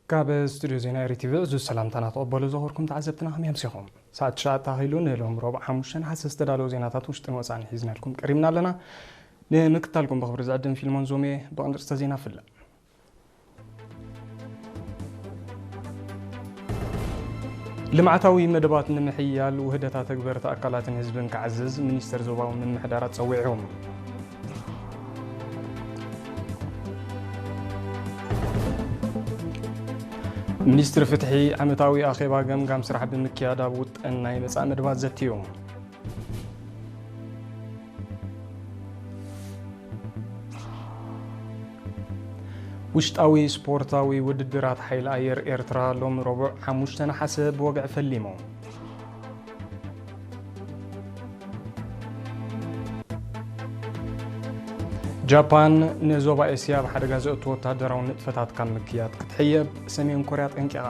ካብ ስቱድዮ ዜና ኤሪ ቲቪ ዕዙዝ ሰላምታና ተቐበሉ። ዘኸርኩም ተዓዘብትና ከመይ ኣምሲኹም? ሰዓት ትሽዓተ ኣኺሉ ንሎም ረቡዕ ሓሙሽተ ነሓሰ ዝተዳለዉ ዜናታት ውሽጥን ወፃእን ሒዝናልኩም ቀሪብና ኣለና። ንምክትታልኩም ብኽብሪ ዝዕድም ፊልሞን ዞሜ። ብቕንጥርተ ዜና ፍለ ልምዓታዊ መደባት ንምሕያል ውህደት ኣተግበርቲ ኣካላትን ህዝብን ክዓዝዝ ሚኒስተር ዞባዊ ምምሕዳራት ጸዊዑ። ሚኒስትሪ ፍትሒ ዓመታዊ ኣኼባ ገምጋም ስራሕ ብምክያድ ኣብ ውጥን ናይ መጻኢ መደባት ዘትዩ። ውሽጣዊ ስፖርታዊ ውድድራት ሓይሊ ኣየር ኤርትራ ሎም ረቡዕ ሓሙሽተ ነሓሰ ብወግዒ ፈሊሙ። ጃፓን ንዞባ ኤስያ ኣብ ሓደጋ ዘእቱ ወታደራዊ ንጥፈታት ካብ ምክያድ ክትሕየብ ሰሜን ኮርያ ጠንቂቓ።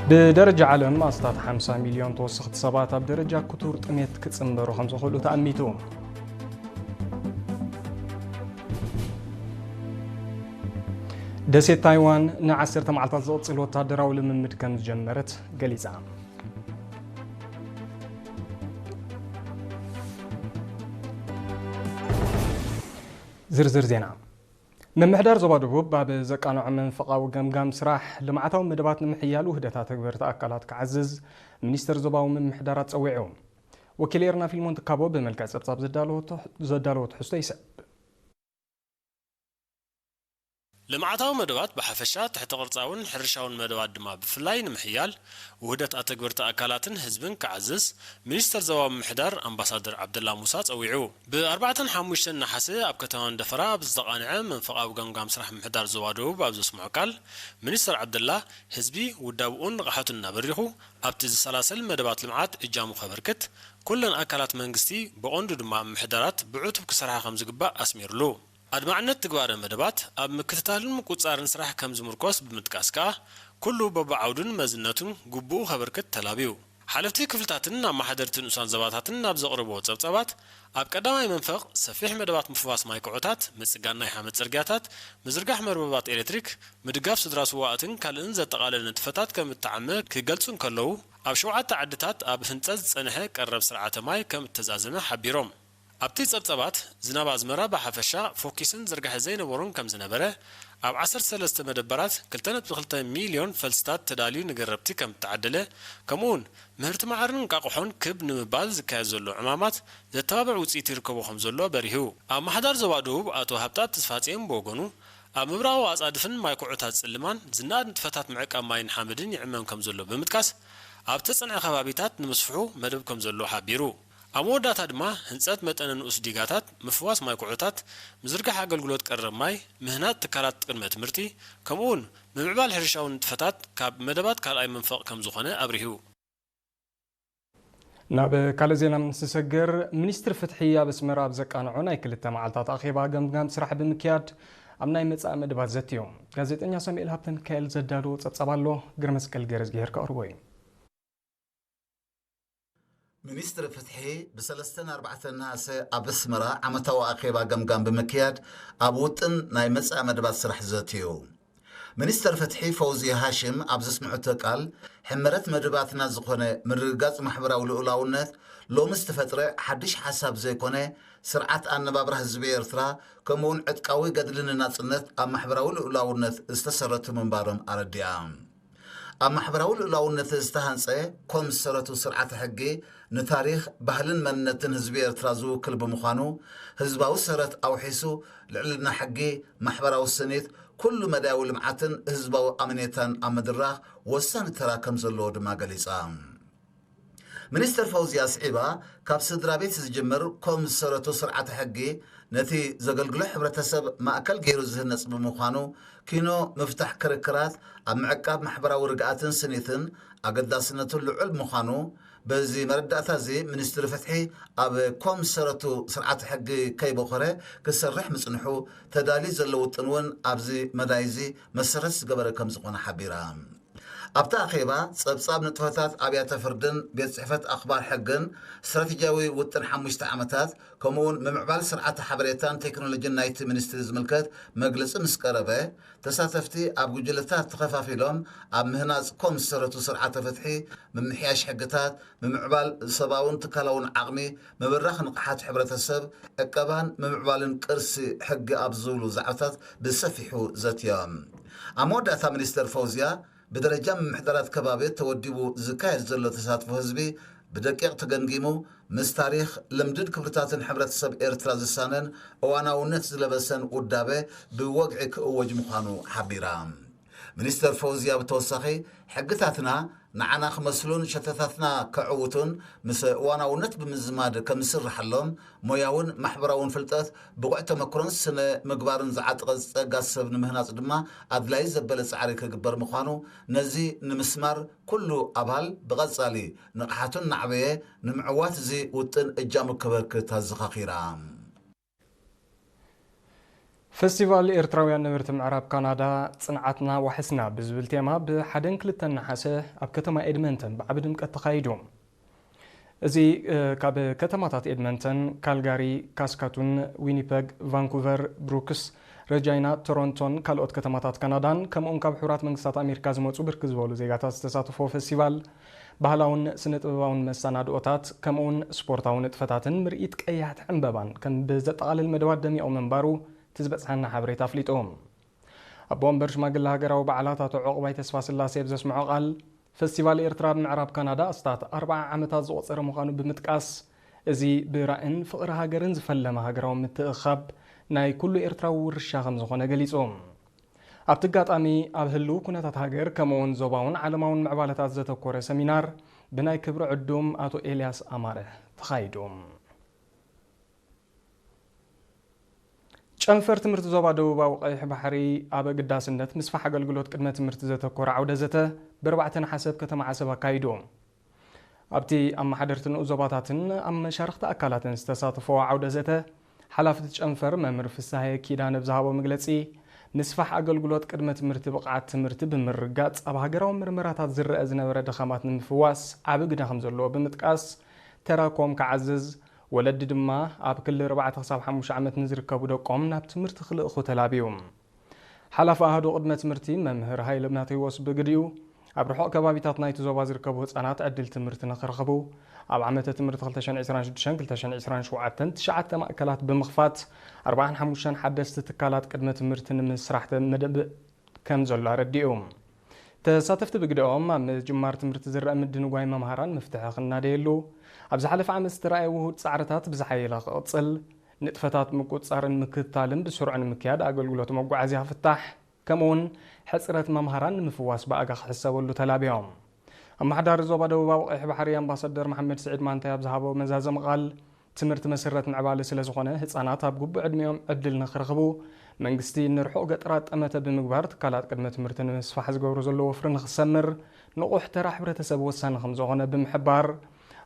ብደረጃ ዓለም ኣስታት ሓምሳ ሚልዮን ተወሰኽቲ ሰባት ኣብ ደረጃ ክቱር ጥሜት ክጽንበሩ ከም ዝኽእሉ ተኣሚቱ። ደሴት ታይዋን ንዓሰርተ መዓልታት ዝቕጽል ወታደራዊ ልምምድ ከም ዝጀመረት ገሊጻ። ዝርዝር ዜና። ምምሕዳር ዞባ ደቡብ ኣብ ዘቃንዖ መንፈቓዊ ገምጋም ስራሕ ልምዓታዊ መደባት ንምሕያል ውህደት ኣተግበርቲ ኣካላት ክዓዝዝ ሚኒስተር ዞባዊ ምምሕዳራት ጸዊዑ። ወኪል ኤርና ፊልሞን ትካቦ ብመልክዕ ጸብጻብ ዘዳለወቶ-፣ ዘዳለወ ትሕዝቶ ይስዕብ። ልምዓታዊ መደባት ብሓፈሻ ትሕተ ቅርጻውን ሕርሻውን መደባት ድማ ብፍላይ ንምሕያል ውህደት ኣተግበርቲ ኣካላትን ህዝብን ክዓዝዝ ሚኒስተር ዞባዊ ምምሕዳር ኣምባሳደር ዓብደላ ሙሳ ጸዊዑ። ብ ኣርባዕተን ሓሙሽተን ነሓሰ ኣብ ከተማ መንደፈራ ኣብ ዝተቓንዐ መንፈቓዊ ገምጋም ስራሕ ምምሕዳር ዞባ ደቡብ ኣብ ዘስምዖ ቃል፣ ሚኒስተር ዓብደላ ህዝቢ ውዳብኡን ንቕሓቱን እናበሪኹ ኣብቲ ዝሰላሰል መደባት ልምዓት እጃሙ ከበርክት፣ ኩለን ኣካላት መንግስቲ ብቐንዱ ድማ ምምሕዳራት ብዕቱብ ክሰርሓ ከም ዝግባእ ኣስሚርሉ። ኣድማዕነት ትግባረ መደባት ኣብ ምክትታልን ምቁጽጻርን ስራሕ ከም ዝምርኮስ ብምጥቃስ ከኣ፣ ኩሉ በብዓውዱን መዝነቱን ግቡኡ ከበርክት ተላብዩ። ሓለፍቲ ክፍልታትን ኣመሓደርቲ ንኡሳን ዘባታትን ናብ ዘቕርብዎ ጸብጻባት፣ ኣብ ቀዳማይ መንፈቕ ሰፊሕ መደባት ምፍዋስ ማይ ኩዖታት፣ ምጽጋን ናይ ሓመድ ጽርግያታት፣ ምዝርጋሕ መርበባት ኤሌክትሪክ፣ ምድጋፍ ስድራ ስዉኣትን ካልእን ዘጠቓለለ ንጥፈታት ከም እተዓመ ክገልጹ እንከለዉ፣ ኣብ ሸውዓተ ዓድታት ኣብ ህንጸት ዝጸንሐ ቀረብ ስርዓተ ማይ ከም እተዛዘመ ሓቢሮም። ኣብቲ ጸብጻባት፣ ዝናብ ኣዝመራ ብሓፈሻ ፎኪስን ዝርጋሐ ዘይነበሮን ከም ዝነበረ፣ ኣብ ዓሰርተ ሰለስተ መደበራት ክልተ ነጥቢ ክልተ ሚልዮን ፈልስታት ተዳልዩ ንገረብቲ ከም እተዓደለ፣ ከምኡውን ምህርቲ መዓርን እንቃቑሖን ክብ ንምባል ዝካየድ ዘሎ ዕማማት ዘተባብዕ ውጽኢት ይርከቦ ከም ዘሎ በሪሁ። ኣመሓዳሪ ዞባ ደቡብ ኣቶ ሃብታት ተስፋጽዮን ብወገኑ፣ ኣብ ምብራቓዊ ኣጻድፍን ማይ ኩዖታት ጽልማን ዝነኣድ ንጥፈታት ምዕቃብ ማይን ሓመድን ይዕመም ከም ዘሎ ብምጥቃስ፣ ኣብ ተጸንዐ ከባቢታት ንምስፍሑ መደብ ከም ዘሎ ሓቢሩ። ኣብ መወዳእታ ድማ ህንጸት መጠነ ንኡስ ዲጋታት፣ ምፍዋስ ማይ ኩዖታት፣ ምዝርጋሕ ኣገልግሎት ቀረብ ማይ፣ ምህናጽ ትካላት ቅድመ ትምህርቲ፣ ከምኡውን ምምዕባል ሕርሻዊ ንጥፈታት ካብ መደባት ካልኣይ መንፈቕ ከም ዝኾነ ኣብሪሁ። ናብ ካልእ ዜና ምስ ንሰግር፣ ሚኒስትሪ ፍትሒ ኣብ ኣስመራ ኣብ ዘቃንዖ ናይ ክልተ መዓልታት ኣኼባ ገምጋም ስራሕ ብምክያድ ኣብ ናይ መጻኢ መደባት ዘትዩ። ጋዜጠኛ ሳሙኤል ሃብተ ሚካኤል ዘዳለዎ ጸብጻብ ኣሎ፣ ግርመስቀል ገረዝግሄር ከቕርቦ እዩ። ሚኒስትሪ ፍትሒ ብሰለስተን ኣርባዕተን ነሓሰ ኣብ ኣስመራ ዓመታዊ ኣኼባ ገምጋም ብምክያድ ኣብ ውጥን ናይ መጻኢ መደባት ስራሕ ዘትዩ። ሚኒስተር ፍትሒ ፈውዝያ ሃሽም ኣብ ዘስምዐቶ ቃል፣ ሕመረት መደባትና ዝኾነ ምርግጋጽ ማሕበራዊ ልኡላውነት ሎሚ ዝተፈጥረ ሓድሽ ሓሳብ ዘይኮነ፣ ስርዓት ኣነባብራ ህዝቢ ኤርትራ ከምኡውን ዕጥቃዊ ገድሊ ንናጽነት ኣብ ማሕበራዊ ልኡላውነት ዝተሰረቱ ምንባሮም ኣረዲኣ። ኣብ ማሕበራዊ ልኡላውነት ዝተሃንጸ ኮም ዝሰረቱ ስርዓተ ሕጊ ንታሪኽ፣ ባህልን መንነትን ህዝቢ ኤርትራ ዝውክል ብምዃኑ፣ ህዝባዊ ሰረት ኣውሒሱ ልዕልና ሕጊ፣ ማሕበራዊ ስኒት፣ ኩሉ መዳያዊ ልምዓትን ህዝባዊ ኣመኔታን ኣብ ምድራኽ ወሳኒ ተራ ከም ዘለዎ ድማ ገሊጻ። ሚኒስተር ፈውዝያ ኣስዒባ፣ ካብ ስድራ ቤት ዝጅምር ኮም ዝሰረቱ ስርዓተ ሕጊ ነቲ ዘገልግሎ ሕብረተሰብ ማእከል ገይሩ ዝህነጽ ብምዃኑ፣ ኪኖ ምፍታሕ ክርክራት ኣብ ምዕቃብ ማሕበራዊ ርግኣትን ስኒትን ኣገዳስነቱ ልዑል ምዃኑ፣ በዚ መረዳእታ እዚ ሚኒስትሪ ፍትሒ ኣብ ኮም ዝሰረቱ ስርዓተ ሕጊ ከይበኾረ ክሰርሕ ምጽንሑ፣ ተዳልዩ ዘሎ ውጥን እውን ኣብዚ መዳይ እዚ መሰረት ዝገበረ ከም ዝኾነ ሓቢራ። ኣብቲ ኣኼባ፣ ጸብጻብ ንጥፈታት ኣብያተ ፍርድን ቤት ጽሕፈት ኣኽባር ሕግን፣ ስትራቴጂያዊ ውጥን ሓሙሽተ ዓመታት፣ ከምኡውን ምምዕባል ስርዓተ ሓበሬታን ቴክኖሎጂን ናይቲ ሚኒስትሪ ዝምልከት መግለጺ ምስ ቀረበ፣ ተሳተፍቲ ኣብ ጉጅለታት ተኸፋፊሎም ኣብ ምህናጽ ኮም ዝሰረቱ ስርዓተ ፍትሒ፣ ምምሕያሽ ሕግታት፣ ምምዕባል ሰብኣውን ትካላውን ዓቕሚ፣ ምብራኽ ንቕሓት ሕብረተሰብ፣ ዕቀባን ምምዕባልን ቅርሲ ሕጊ ኣብ ዝብሉ ዛዕባታት ብሰፊሑ ዘትዮም። ኣብ መወዳእታ ሚኒስተር ፈውዝያ፣ ብደረጃ ምምሕዳራት ከባቢ ተወዲቡ ዝካየድ ዘሎ ተሳትፎ ህዝቢ ብደቂቕ ተገምጊሙ፣ ምስ ታሪኽ፣ ልምድን ክብርታትን ሕብረተሰብ ኤርትራ ዝሳነን እዋናውነት ዝለበሰን ውዳበ ብወግዒ ክእወጅ ምዃኑ ሓቢራ። ሚኒስተር ፈውዝያ ብተወሳኺ፣ ሕግታትና ንዓና ክመስሉን ሸተታትና ከዕውቱን ምስ እዋናውነት ብምዝማድ ከምስርሓሎም፣ ሞያውን ማሕበራውን ፍልጠት፣ ብቑዕ ተመክሮን ስነ ምግባርን ዝዓጠቐ ጸጋ ሰብ ንምህናጽ ድማ ኣድላዪ ዘበለ ጻዕሪ ክግበር ምዃኑ፣ ነዚ ንምስማር ኩሉ ኣባል ብቐጻሊ ንቕሓቱ እናዕበየ ንምዕዋት እዚ ውጥን እጃሙ ከበርክት ኣዘኻኺራ። ፈስቲቫል ኤርትራውያን ነበርቲ ምዕራብ ካናዳ፣ ጽንዓትና ዋሕስና ብዝብል ቴማ፣ ብ1ን ክልተን ነሓሰ ኣብ ከተማ ኤድመንተን ብዓቢ ድምቀት ተኻይዱ። እዚ፣ እ፣ ካብ ከተማታት ኤድመንተን፣ ካልጋሪ፣ ካስካቱን፣ ዊኒፐግ፣ ቫንኩቨር፣ ብሩክስ፣ ረጃይና፣ ቶሮንቶን ካልኦት ከተማታት ካናዳን፣ ከምኡውን ካብ ሕቡራት መንግስታት ኣሜሪካ ዝመጹ ብርክት ዝበሉ ዜጋታት ዝተሳተፎ ፈስቲቫል፣ ባህላውን ስነ-ጥበባውን መሰናድኦታት፣ ከምኡውን ስፖርታዊ ንጥፈታትን ምርኢት ቀያሕቲ ዕምበባን ከም ብዘጠቓልል መደባት ደሚቑ ምንባሩ እቲ ዝበጽሐና ሓበሬታ ኣፍሊጡ። ኣቦ ወንበር ሽማግለ ሃገራዊ በዓላት ኣቶ ዑቕባይ ተስፋስላሴ ኣብ ዘስምዖ ቃል፣ ፈስቲቫል ኤርትራ ኣብ ምዕራብ ካናዳ ኣስታት ኣርብዓ ዓመታት ዘቖጸረ ምዃኑ ብምጥቃስ፣ እዚ ብራእን ፍቕሪ ሃገርን ዝፈለመ ሃገራዊ ምትእኽኻብ ናይ ኩሉ ኤርትራዊ ውርሻ ከም ዝኾነ ገሊጹ። ኣብቲ ኣጋጣሚ፣ ኣብ ህልው ኩነታት ሃገር፣ ከምኡውን ዞባውን ዓለማውን ምዕባለታት ዘተኮረ ሰሚናር ብናይ ክብሪ ዕዱም ኣቶ ኤልያስ ኣማረ ተኻይዱ። ጨንፈር ትምህርቲ ዞባ ደቡባዊ ቀይሕ ባሕሪ ኣብ ኣገዳስነት ምስፋሕ ኣገልግሎት ቅድመ ትምህርቲ ዘተኮረ ዓውደ ዘተ ብ4 ነሓሰ ኣብ ከተማ ዓሰብ ኣካይዱ። ኣብቲ ኣመሓደርቲ ንኡስ ዞባታትን ኣብ መሻርኽቲ ኣካላትን ዝተሳተፎ ዓውደ ዘተ፣ ሓላፊ እቲ ጨንፈር መምህር ፍስሃየ ኪዳነ ብዝሃቦ መግለጺ፣ ምስፋሕ ኣገልግሎት ቅድመ ትምህርቲ ብቕዓት ትምህርቲ ብምርጋጽ ኣብ ሃገራዊ ምርመራታት ዝረአ ዝነበረ ድኻማት ንምፍዋስ ዓቢ ግደ ከም ዘለዎ ብምጥቃስ፣ ተራ ኮም ክዓዝዝ፣ ወለዲ ድማ ኣብ ክሊ ኣርባዕተ ክሳብ ሓሙሽተ ዓመት ንዝርከቡ ደቆም ናብ ትምህርቲ ክልእኹ ተላብዩ። ሓላፊ ኣሃዱ ቅድመ ትምህርቲ መምህር ሃይለ ናቴዎስ ብግዲኡ፣ ኣብ ርሑቕ ከባቢታት ናይቲ ዞባ ዝርከቡ ህጻናት ዕድል ትምህርቲ ንኽረኽቡ፣ ኣብ ዓመተ ትምህርቲ ክልተ ሽሕን ዕስራን ሽዱሽተን ክልተ ሽሕን ዕስራን ሸውዓተን ትሽዓተ ማእከላት ብምኽፋት፣ ኣርባዓን ሓሙሽተን ሓደስቲ ትካላት ቅድመ ትምህርቲ ንምስራሕ መደብ ከም ዘሎ ኣረዲኡ። ተሳተፍቲ ብግደኦም፣ ኣብ ምጅማር ትምህርቲ ዝረአ ምድንጓይ መምሃራን መፍትሒ ክናደየሉ፣ ኣብ ዝሓለፈ ዓመት ዝተረኣየ ውሁድ ጻዕርታት ብዝሓየለ ክቕጽል፣ ንጥፈታት ምቁጽጻርን ምክትታልን ብስሩዕ ንምክያድ ኣገልግሎት መጓዓዝያ ክፍታሕ፣ ከምኡውን ሕጽረት መምሃራን ንምፍዋስ ብኣጋ ክሕሰበሉ ተላብዮም። ኣመሓዳሪ ዞባ ደቡባዊ ቀይሕ ባሕሪ ኣምባሳደር መሓመድ ስዒድ ማንታይ ኣብ ዝሃቦ መዛዘሚ ቃል፣ ትምህርቲ መሰረት ምዕባለ ስለ ዝኾነ፣ ህጻናት ኣብ ግቡእ ዕድሚኦም ዕድል ንኽረኽቡ፣ መንግስቲ ንርሑቕ ገጠራት ጠመተ ብምግባር ትካላት ቅድመ ትምህርቲ ንምስፋሕ ዝገብሮ ዘሎ ወፍሪ ንኽሰምር፣ ንቑሕ ተራ ሕብረተሰብ ወሳኒ ከም ዝኾነ ብምሕባር፣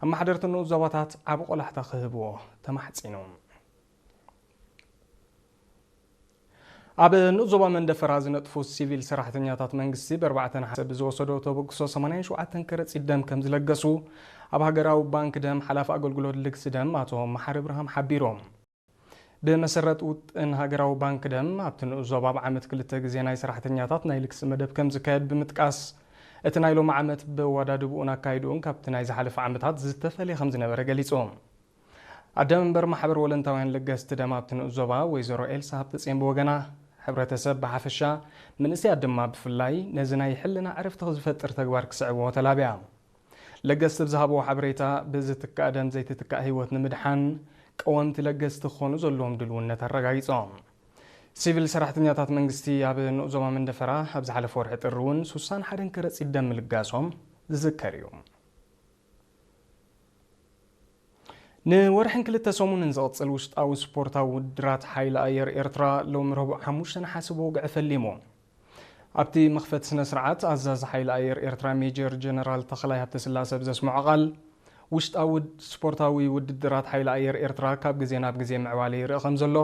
ኣመሓደርቲ ንኡስ ዞባታት ዓቢ ቆላሕታ ክህብዎ ተማሕጺኑ። ኣብ ንኡስ ዞባ መንደፈራ ዝነጥፉ ሲቪል ሰራሕተኛታት መንግስቲ ብ4 ነሓሰ ብዝወሰዶ ተበግሶ ሰማንያን ሸውዓተን ከረጺት ደም ከም ዝለገሱ ኣብ ሃገራዊ ባንክ ደም ሓላፊ ኣገልግሎት ልግሲ ደም ኣቶ መሓሪ ብርሃም ሓቢሮም። ብመሰረት ውጥን ሃገራዊ ባንክ ደም ኣብቲ ንኡስ ዞባ ኣብ ዓመት ክልተ ግዜ ናይ ሰራሕተኛታት ናይ ልግሲ መደብ ከም ዝካየድ ብምጥቃስ፣ እቲ ናይ ሎሚ ዓመት ብወዳድብኡን ኣካይድኡን ካብቲ ናይ ዝሓለፈ ዓመታት ዝተፈልየ ከም ዝነበረ ገሊጹ። ኣደ መንበር ማሕበር ወለንታውያን ለገስቲ ደም ኣብቲ ንኡስ ዞባ ወይዘሮ ኤልሳ ሃብተጽዮን ብወገና፣ ሕብረተሰብ ብሓፈሻ፣ መንእሰያት ድማ ብፍላይ ነዚ ናይ ሕልና ዕረፍቲ ዝፈጥር ተግባር ክስዕብዎ ተላብያ። ለገስቲ ብዝሃብዎ ሓበሬታ፣ ብዝትካእ ደም ዘይትትካእ ህይወት ንምድሓን፣ ቀወምቲ ለገስቲ ክኾኑ ዘለዎም ድልውነት ኣረጋጊጾም። ሲቪል ሰራሕተኛታት መንግስቲ ኣብ ንኡስ ዞባ መንደፈራ ኣብ ዝሓለፈ ወርሒ ጥሪ እውን ሱሳን ሓደን ከረጺት ደም ምልጋሶም ዝዝከር እዩ። ንወርሕን ክልተ ሰሙንን ዝቕጽል ውሽጣዊ ስፖርታዊ ውድድራት ሓይሊ ኣየር ኤርትራ ሎሚ ረቡዕ ሓሙሽተ ነሓሰ ብወግዒ ፈሊሙ። ኣብቲ መኽፈቲ ስነ ስርዓት ኣዛዚ ሓይሊ ኣየር ኤርትራ ሜጀር ጀነራል ተኽላይ ሃብተስላሰ ብዘስምዖ ቃል፣ ውሽጣዊ ውድ-፣ ስፖርታዊ ውድድራት ሓይሊ ኣየር ኤርትራ ካብ ግዜ ናብ ግዜ ምዕባለ ይርእ ከም ዘሎ፣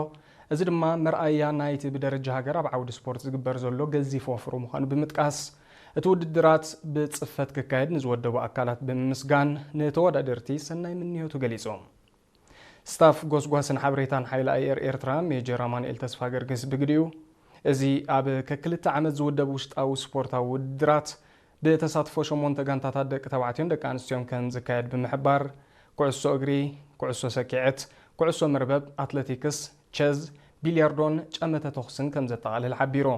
እዚ ድማ መርኣያ ናይቲ ብደረጃ ሃገር ኣብ ዓውዲ ስፖርት ዝግበር ዘሎ ገዚፍ ወፍሪ ምዃኑ ብምጥቃስ፣ እቲ ውድድራት ብጽፈት ክካየድ ንዝወደቡ ኣካላት ብምምስጋን፣ ንተወዳደርቲ ሰናይ ምንዮቱ ገሊጹ። ስታፍ ጎስጓስን ሓበሬታን ሓይሊ ኣየር ኤርትራ ሜጀር ኣማኑኤል ተስፋ ገርግስ ብግዲኡ፣ እዚ ኣብ ከክልተ ዓመት ዝውደብ ውሽጣዊ ስፖርታዊ ውድድራት ብተሳትፎ ሸሞንተ ጋንታታት ደቂ ተባዕትዮን ደቂ ኣንስትዮን ከም ዝካየድ ብምሕባር፣ ኩዕሶ እግሪ፣ ኩዕሶ ሰኪዐት፣ ኩዕሶ መርበብ፣ ኣትለቲክስ፣ ቸዝ፣ ቢልያርዶን ጨመተ ተኹስን ከም ዘጠቓልል ሓቢሩ።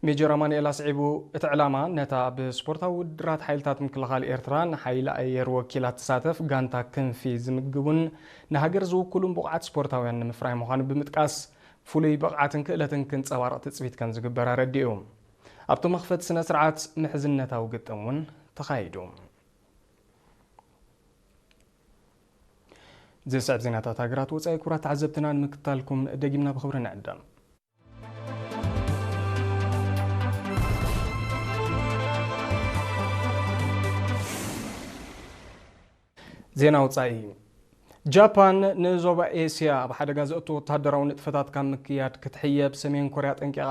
ሜጀር ኣማኑኤል ኣስዒቡ፣ እቲ ዕላማ ነታ ብስፖርታዊ ውድድራት ሓይልታት ምክልኻል ኤርትራ ንሓይሊ ኣየር ወኪላ ትሳተፍ ጋንታ ክንፊ ዝምግቡን ንሃገር ዝውክሉን ብቑዓት ስፖርታውያን ንምፍራይ ምዃኑ ብምጥቃስ፣ ፍሉይ ብቕዓትን ክእለትን ክንጸባረቕ ትጽቢት ከም ዝግበር ኣረዲኡ። ኣብቲ መኽፈቲ ስነ ስርዓት ምሕዝነታዊ ግጥም እውን ተኻይዱ። ዝስዕብ ዜናታት ሃገራት ወጻኢ ክቡራት ተዓዘብትና ንምክታልኩም ደጊምና ብኽብሪ ንዕደም። ዜና ወጻኢ። ጃፓን ንዞባ ኤስያ ኣብ ሓደጋ ዘእቱ ወተሃደራዊ ንጥፈታት ካብ ምክያድ ክትሕየብ ሰሜን ኮርያ ጠንቂቓ።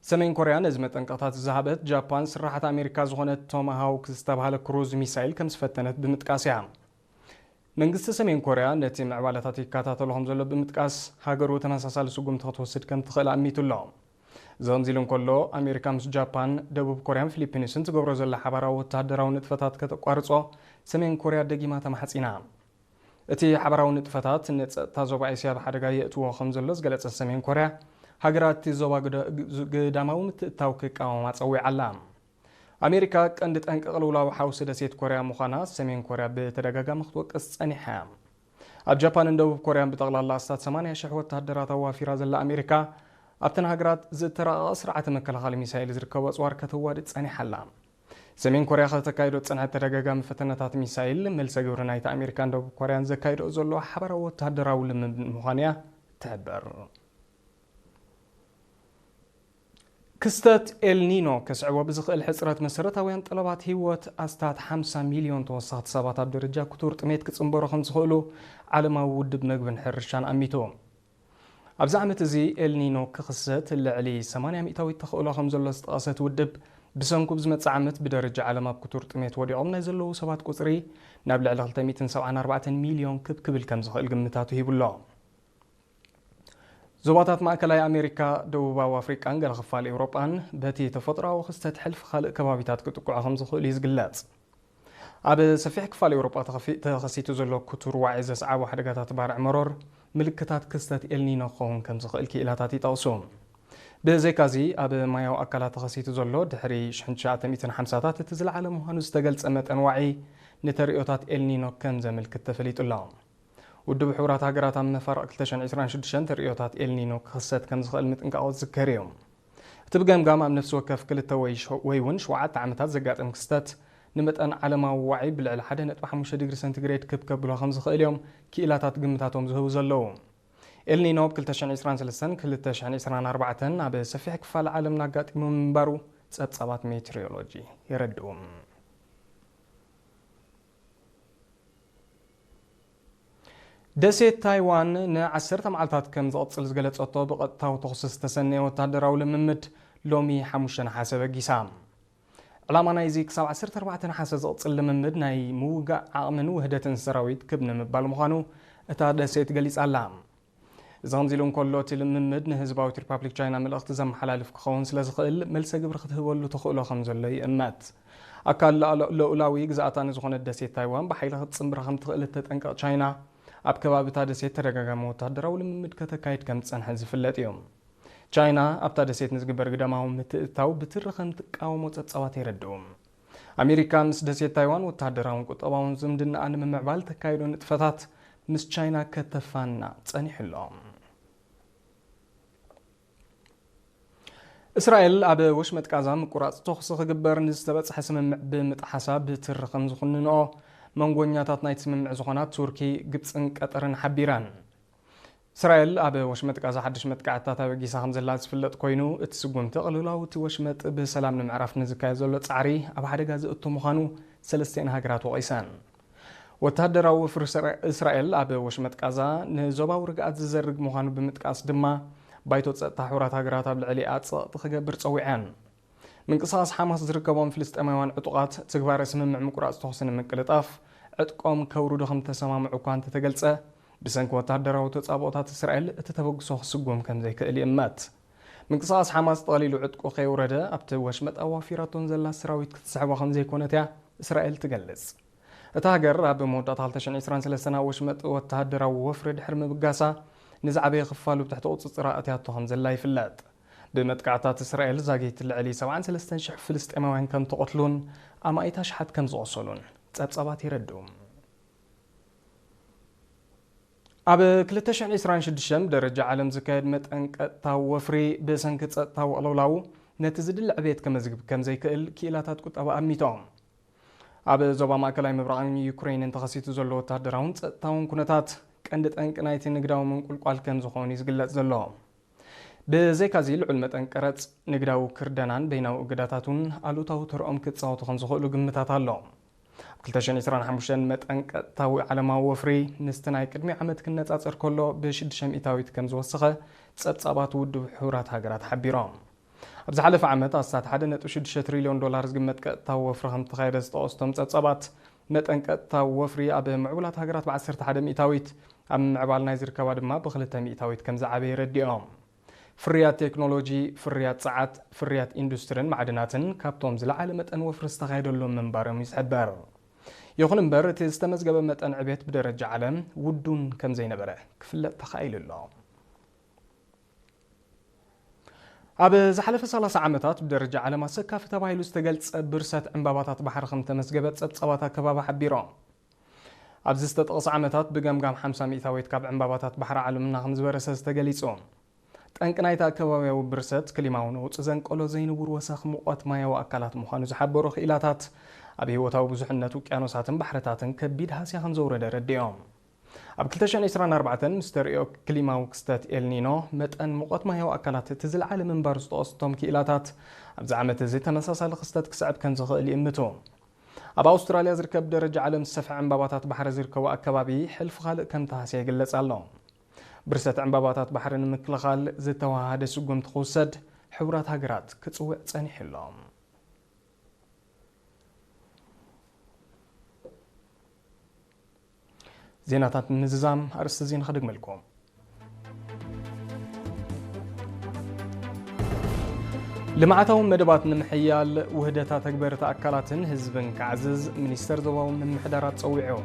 ሰሜን ኮርያ ነዚ መጠንቀቕታት ዝሃበት፣ ጃፓን ስራሓት ኣሜሪካ ዝኾነት ቶማሃውክ ዝተባህለ ክሩዝ ሚሳይል ከም ዝፈተነት ብምጥቃስ እያ። መንግስቲ ሰሜን ኮርያ ነቲ ምዕባለታት ይከታተሎ ከም ዘሎ ብምጥቃስ፣ ሃገሩ ተመሳሳሊ ስጉምቲ ክትወስድ ከም ትኽእል ኣሚቱ ኣሎ። እዚ ከምዚ ኢሉ እንከሎ፣ ኣሜሪካ ምስ ጃፓን፣ ደቡብ ኮርያን ፊሊፒንስን ትገብሮ ዘላ ሓባራዊ ወተሃደራዊ ንጥፈታት ከተቋርጾ ሰሜን ኮርያ ደጊማ ተማሕጺና። እቲ ሓባራዊ ንጥፈታት ንጸጥታ ዞባ ኤስያ ኣብ ሓደጋ የእትዎ ከም ዘሎ ዝገለጸት ሰሜን ኮርያ፣ ሃገራት እቲ ዞባ ግደ-፣ ግዳማዊ ምትእትታው ክቃወማ ጸዊዓ ኣላ። ኣሜሪካ ቀንዲ ጠንቂ ቅልውላው ሓውሲ ደሴት ኮርያ ምዃና ሰሜን ኮርያ ብተደጋጋሚ ክትወቅስ ጸኒሓ እያ። ኣብ ጃፓንን ደቡብ ኮርያን ብጠቕላላ ኣስታት ሰማንያ ሽሕ ወተሃደራት ኣዋፊራ ዘላ ኣሜሪካ፣ ኣብተን ሃገራት ዝተራቐቐ ስርዓተ መከላኸሊ ሚሳይል ዝርከቦ ኣጽዋር ከተዋድድ ጸኒሓ ኣላ። ሰሜን ኮርያ ከተካይዶ ዝጸንሐት ተደጋጋሚ ፈተነታት ሚሳይል፣ መልሰ ግብሪ ናይቲ ኣሜሪካን ደቡብ ኮርያን ዘካይድኦ ዘሎ ሓባራዊ ወተሃደራዊ ልምምድ ምዃኑ እያ ትሕብር። ክስተት ኤልኒኖ ከስዕቦ ብዝኽእል ሕጽረት መሰረታውያን ጠለባት ህይወት ኣስታት ሓምሳ ሚልዮን ተወሰኽቲ ሰባት ኣብ ደረጃ ክቱር ጥሜት ክጽንበሩ ከም ዝኽእሉ ዓለማዊ ውድብ መግብን ሕርሻን ኣሚቱ። ኣብዚ ዓመት እዚ ኤልኒኖ ክኽሰት ልዕሊ ሰማንያ ሚእታዊት ተኽእሎ ከም ዘሎ ዝጠቐሰት ውድብ፣ ብሰንኩ ብዝመጽእ ዓመት ብደረጃ ዓለም ኣብ ክቱር ጥሜት ወዲቖም ናይ ዘለዉ ሰባት ቁጽሪ ናብ ልዕሊ ክልተ ሚእትን ሰብዓን ኣርባዕተን ሚልዮን ክብ ክብል ከም ዝኽእል ግምታቱ ሂቡ ኣሎ። ዞባታት ማእከላይ ኣሜሪካ፣ ደቡባዊ ኣፍሪቃን ገለ ክፋል ኤውሮጳን በቲ ተፈጥሮኣዊ ክስተት ሕልፊ ካልእ ከባቢታት ክጥቅዑ ከም ዝኽእሉ እዩ ዝግለጽ። ኣብ ሰፊሕ ክፋል ኤውሮጳ ተኸፊ-፣ ተኸሲቱ ዘሎ ክቱር ዋዒ ዘስዓቦ ሓደጋታት ባርዕ መሮር ምልክታት ክስተት ኤልኒኖ ክኸውን ከም ዝኽእል ክኢላታት ይጠቕሱ። ብዘይካዚ፣ ኣብ ማያዊ ኣካላት ተኸሲቱ ዘሎ ድሕሪ ሽሕን ትሽዓተ ሚእትን ሓምሳታት እቲ ዝለዓለ ምዃኑ ዝተገልጸ መጠን ዋዒ ንተርእዮታት ኤልኒኖ ከም ዘመልክት ተፈሊጡ ኣሎ። ውድብ ሕቡራት ሃገራት ኣብ መፋርቕ ክልተ ሽሕን ዕስራን ሽዱሽተን ተርእዮታት ኤልኒኖ ክኽሰት ከም ዝኽእል ምጥንቃቑ ዝዝከር እዩ። እቲ ብገምጋም ኣብ ነፍሲ ወከፍ ክልተ ወይ ሸ-፣ ወይ እውን ሸውዓተ ዓመታት ዘጋጥም ክስተት ንመጠን ዓለማዊ ዋዒ ብልዕሊ ሓደ ነጥቢ ሓሙሽተ ዲግሪ ሰንቲግሬድ ክብ ከብሎ ከም ዝኽእል እዮም ክኢላታት ግምታቶም ዝህቡ ዘለዉ። ኤልኒኖ ኣብ ክልተ ሽሕን ዕስራን ሰለስተን ክልተ ሽሕን ዕስራን ኣርባዕተን ኣብ ሰፊሕ ክፋል ዓለምና ኣጋጢሙ ምንባሩ ጸብጻባት ሜትሮሎጂ የረድኡ። ደሴት ታይዋን ንዓሰርተ መዓልታት ከም ዝቕጽል ዝገለጸቶ ብቐጥታዊ ተኹሲ ዝተሰነየ ወተሃደራዊ ልምምድ ሎሚ ሓሙሽተ ነሓሰ በጊሳ። ዕላማ ናይዚ ክሳብ ዓሰርተ ኣርባዕተ ነሓሰ ዝቕጽል ልምምድ ናይ ምውጋእ ዓቕምን ውህደትን ሰራዊት ክብ ንምባል ምዃኑ እታ ደሴት ገሊጻ ኣላ። እዚ ከምዚ ኢሉ እንከሎ፣ እቲ ልምምድ ንህዝባዊት ሪፓብሊክ ቻይና መልእኽቲ ዘመሓላልፍ ክኸውን ስለ ዝኽእል፣ መልሰ ግብሪ ክትህበሉ ተኽእሎ ከም ዘሎ ይእመት። ኣካል ልኣሎ-፣ ልኡላዊ ግዝኣታ ንዝኾነት ደሴት ታይዋን ብሓይሊ ክትጽንብራ ከም ትኽእል እተጠንቀቕ ቻይና፣ ኣብ ከባቢ እታ ደሴት ተደጋጋሚ ወተሃደራዊ ልምምድ ከተካይድ ከም ዝጸንሐት ዝፍለጥ እዩ። ቻይና ኣብታ ደሴት ንዝግበር ግዳማዊ ምትእትታው ብትሪ ከም ትቃወሞ ጸብጻባት የረድኡ። ኣሜሪካ ምስ ደሴት ታይዋን ወተሃደራውን ቁጠባውን ዝምድናኣ ንምምዕባል ተካይዶ ንጥፈታት ምስ ቻይና ከተፋና ጸኒሑ ኣሎ። እስራኤል ኣብ ወሽመጥ ጋዛ ምቁራጽ ተኹሲ ክግበር ንዝተበጽሐ ስምምዕ ብምጥሓሳ ብትሪ ከም ዝኹንንኦ መንጎኛታት ናይቲ ስምምዕ ዝኾና ቱርኪ፣ ግብጽን ቀጠርን ሓቢረን። እስራኤል ኣብ ወሽመጥ ጋዛ ሓድሽ መጥቃዕትታት ኣበጊሳ ከም ዘላ ዝፍለጥ ኮይኑ፣ እቲ ስጉምቲ ቅልውላው እቲ ወሽመጥ ብሰላም ንምዕራፍ ንዝካየድ ዘሎ ጻዕሪ ኣብ ሓደጋ ዘእቶ ምዃኑ ሰለስቲኣን ሃገራት ወቒሰን። ወተሃደራዊ ወፍሪ እስራ-፣ እስራኤል ኣብ ወሽመጥ ጋዛ ንዞባዊ ርግኣት ዝዘርግ ምዃኑ ብምጥቃስ ድማ፣ ባይቶ ጸጥታ ሕቡራት ሃገራት ኣብ ልዕሊኣ ጸቕጢ ክገብር ጸዊዐን። ምንቅስቓስ ሓማስ ዝርከቦም ፍልስጤማውያን ዕጡቓት ትግባረ ስምምዕ ምቁራጽ ተኹሲ ንምቅልጣፍ ዕጥቆም ከውርዱ ከም ተሰማምዑ እኳ እንተተገልጸ፣ ብሰንኪ ወተሃደራዊ ተጻብኦታት እስራኤል እቲ ተበግሶ ክስጉም ከም ዘይክእል ይእመት። ምንቅስቓስ ሓማስ ጠቕሊሉ ዕጥቁ ከየውረደ ኣብቲ ወሽመጥ ኣዋፊራቶን ዘላ ሰራዊት ክትስሕቦ ከም ዘይኮነት እያ እስራኤል ትገልጽ። እታ ሃገር ኣብ መወዳእታ ክልተ ሽሕን ዕስራን ሰለስተን ኣብ ወሽመጥ ወተሃደራዊ ወፍሪ ድሕሪ ምብጋሳ፣ ንዝዓበየ ክፋሉ ብትሕቲ ቁጽጽራ ኣእትያቶ ከም ዘላ ይፍለጥ። ብመጥቃዕታት እስራኤል ዛጊት ልዕሊ ሰብዓን ሰለስተን ሽሕ ፍልስጤማውያን ከም ተቐትሉን ኣማኢት ኣሽሓት ከም ዝቖሰሉን ጸብጻባት የረድኡ። ኣብ ክልተ ሽሕን ዕስራን ሽዱሽተን ደረጃ ዓለም ዝካየድ መጠን ቀጥታዊ ወፍሪ ብሰንኪ ጸጥታዊ ቅልውላው ነቲ ዝድለ ዕቤት ከመዝግብ ከም ዘይክእል ክኢላታት ቁጠባ ኣሚቶም። ኣብ ዞባ ማእከላይ ምብራቕን ዩክሬንን ተኸሲቱ ዘሎ ወተሃደራውን ጸጥታውን ኩነታት ቀንዲ ጠንቂ ናይቲ ንግዳዊ ምንቁልቋል ከም ዝኾኑ እዩ ዝግለጽ ዘሎ። ብዘይካዚ ልዑል መጠን ቀረጽ፣ ንግዳዊ ክርደናን በይናዊ እገዳታትን ኣሉታዊ ተርኦም ክጻወቱ ከም ዝኽእሉ ግምታት ኣሎ። ኣብ ክልተ ሽሕን ዕስራን ሓሙሽተን መጠን ቀጥታዊ ዓለማዊ ወፍሪ ምስቲ ናይ ቅድሚ ዓመት ክነጻጸር ከሎ ብሽዱሽተ ሚእታዊት ከም ዝወሰኸ ጸብጻባት ውድብ ሕቡራት ሃገራት ሓቢሮም። ኣብ ዝሓለፈ ዓመት ኣስታት ሓደ ነጥቢ ሽዱሽተ ትሪልዮን ዶላር ዝግመት ቀጥታዊ ወፍሪ ከም ዝተኻየደ ዝጠቐሱ እቶም ጸብጻባት፣ መጠን ቀጥታዊ ወፍሪ ኣብ ምዕቡላት ሃገራት ብዓሰርተ ሓደ ሚእታዊት፣ ኣብ ምምዕባል ናይ ዝርከባ ድማ ብክልተ ሚእታዊት ከም ዝዓበየ ረዲኦም። ፍርያት ቴክኖሎጂ፣ ፍርያት ጸዓት፣ ፍርያት ኢንዱስትርን ማዕድናትን ካብቶም ዝለዓለ መጠን ወፍሪ ዝተኻየደሎም ምንባሮም እዩ ዝሕበር። ይኹን እምበር፣ እቲ ዝተመዝገበ መጠን ዕቤት ብደረጃ ዓለም ውዱን ከም ዘይነበረ ክፍለጥ ተኻኢሉ ኣሎ። ኣብ ዝሓለፈ ሰላሳ ዓመታት ብደረጃ ዓለም ኣሰካፊ ተባሂሉ ዝተገልጸ ብርሰት ዕምባባታት ባሕሪ ከም ተመዝገበ ጸብጻባት ኣከባቢ ሓቢሮም። ኣብዚ ዝተጠቕሰ ዓመታት ብገምጋም ሓምሳ ሚእታዊት ካብ ዕምባባታት ባሕሪ ዓለምና ከም ዝበረሰ ዝተገሊጹ። ጠንቂ ናይቲ ኣከባቢያዊ ብርሰት ክሊማዊ ነውጺ ዘንቀሎ ዘይንቡር ወሰኽ ሙቐት ማያዊ ኣካላት ምዃኑ ዝሓበሩ ክኢላታት፣ ኣብ ህይወታዊ ብዙሕነት ውቅያኖሳትን ባሕርታትን ከቢድ ሃስያ ከም ዘውረደ ረዲኦም። ኣብ ክልተ ሽሕን ዕስራን ኣርባዕተን ምስ ተርእዮ ክሊማዊ ክስተት ኤልኒኖ፣ መጠን ሙቐት ማያዊ ኣካላት እቲ ዝለዓለ ምንባሩ ዝጠቐሱ እቶም ክኢላታት፣ ኣብዚ ዓመት እዚ ተመሳሳሊ ክስተት ክስዕብ ከም ዝኽእል ይእምቱ። ኣብ ኣውስትራልያ ዝርከብ ደረጃ ዓለም ዝሰፍሐ ዕምባባታት ባሕሪ ዝርከቦ ኣከባቢ፣ ሕልፊ ካልእ ከም ተሃስያ ይግለጽ ኣሎ። ብርሰት ዕምባባታት ባሕሪ ንምክልኻል ዝተወሃሃደ ስጉምቲ ክውሰድ ሕቡራት ሃገራት ክጽውዕ ጸኒሑ ኣሎ። ዜናታት ንምዝዛም ኣርእስቲ ዜና ክደግመልኩም። ልምዓታዊ መደባት ንምሕያል ውህደት ኣተግበርቲ ኣካላትን ህዝብን ክዓዝዝ ሚኒስተር ዞባዊ ምምሕዳራት ጸዊዑ።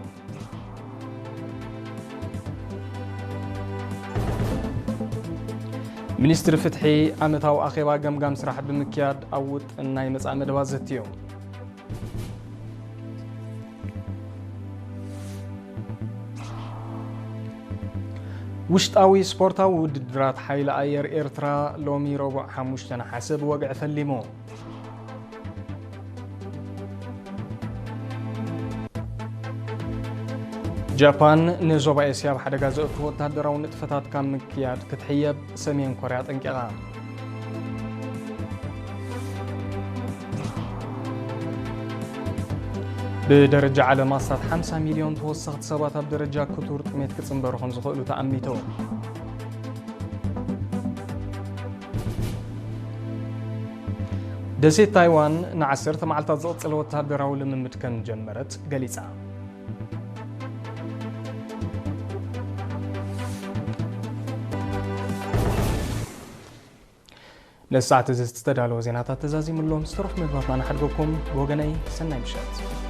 ሚኒስትሪ ፍትሒ ዓመታዊ ኣኼባ ገምጋም ስራሕ ብምክያድ ኣብ ውጥን ናይ መጻኢ መደባት ዘትዩ። ውሽጣዊ ስፖርታዊ ውድድራት ሓይሊ ኣየር ኤርትራ ሎሚ ረቡዕ ሓሙሽተ ነሓሰ ብወግዒ ፈሊሙ። ጃፓን ንዞባ ኤስያ ኣብ ሓደጋ ዘእቱ ወተሃደራዊ ንጥፈታት ካብ ምክያድ ክትሕየብ ሰሜን ኮርያ ኣጠንቂቓ። ብደረጃ ዓለም ኣስታት ሓምሳ ሚልዮን ተወሰኽቲ ሰባት ኣብ ደረጃ ክቱር ጥሜት ክጽንበሩ ከም ዝኽእሉ ተኣሚቱ። ደሴት ታይዋን ንዓሰርተ መዓልታት ዝቕጽል ወተሃደራዊ ልምምድ ከም ጀመረት ገሊጻ። ነዚ ሰዓት እዚ ዝተዳለወ ዜናታት ተዛዚሙ ኣሎ። ምስ ተረፉ መደባትና ንሓድገኩም። ብወገነይ ሰናይ ምሸት።